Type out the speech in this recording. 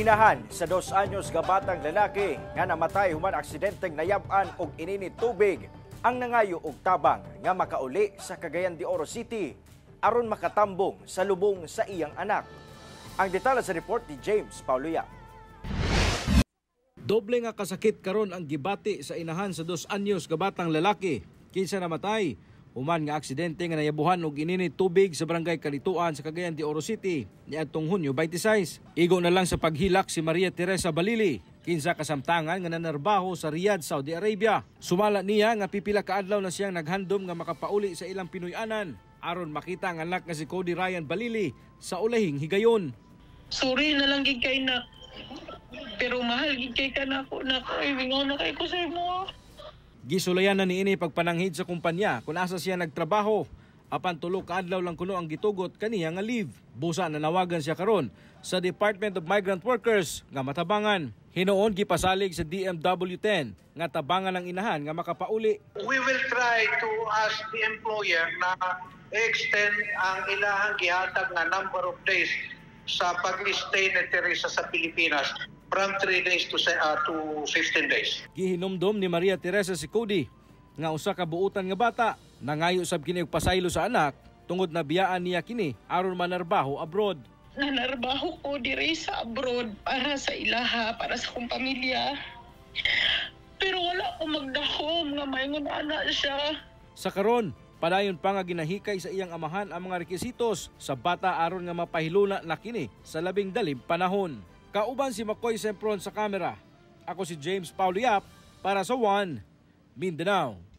Inahan sa 2 anyos nga batang lalaki nga namatay human aksidenteng nayab-an og ininit tubig ang nangayo og tabang nga makauli sa Cagayan de Oro City aron makatambong sa lubong sa iyang anak. Ang detalye sa report ni James Paulo Yap. Doble nga kasakit karon ang gibati sa inahan sa 2 anyos nga batang lalaki kinsa namatay human nga aksidente nga nayabuhan og ininit tubig sa Barangay Kalituan sa Cagayan de Oro City niadtong Hunyo 26. Igo na lang sa paghilak si Maria Teresa Balili kinsa kasamtangan nga nanarbaho sa Riyadh, Saudi Arabia. Sumala niya nga pipila ka adlaw na siyang naghandom nga makapauli sa ilang Pinoy-anan aron makita ang anak nga si Cody Ryan Balili sa ulahing higayon. Sorry na lang gid kay na. Pero mahal gid kay ka nako nako. Ay, mingaw na kay ko sa imo. Gisulayan na niini pagpananghid sa kumpanya kung asa siya nagtrabaho. Apan 3 ka adlaw lang kuno ang gitugot kaniya nga leave. Busa nanawagan siya karon sa Department of Migrant Workers nga matabangan. Hinuon gipasalig sa DMW 10 nga tabangan ang inahan nga makapauli. We will try to ask the employer na extend ang ilahang gihatag nga number of days sa pag-stay ni Teresa sa Pilipinas from 3 days to 15 days. Gihinumdom ni Maria Teresa si Cody nga usa ka buutan nga bata. Nangayo sab kini og pasaylo sa anak tungod na biyaan niya kini aron manarbaho abroad. Nanarbaho ko diri sa abroad para sa ilaha, para sa akong pamilya. Pero wala ko magdahom nga maingon ana siya. Sa karon, padayon pa nga ginahikay sa iyang amahan ang mga rekisitos sa bata aron nga mapahiluna na kini sa labing dalim panahon. Kauban si Makoy Sempron sa kamera. Ako si James Paulo Yap para sa One Mindanao.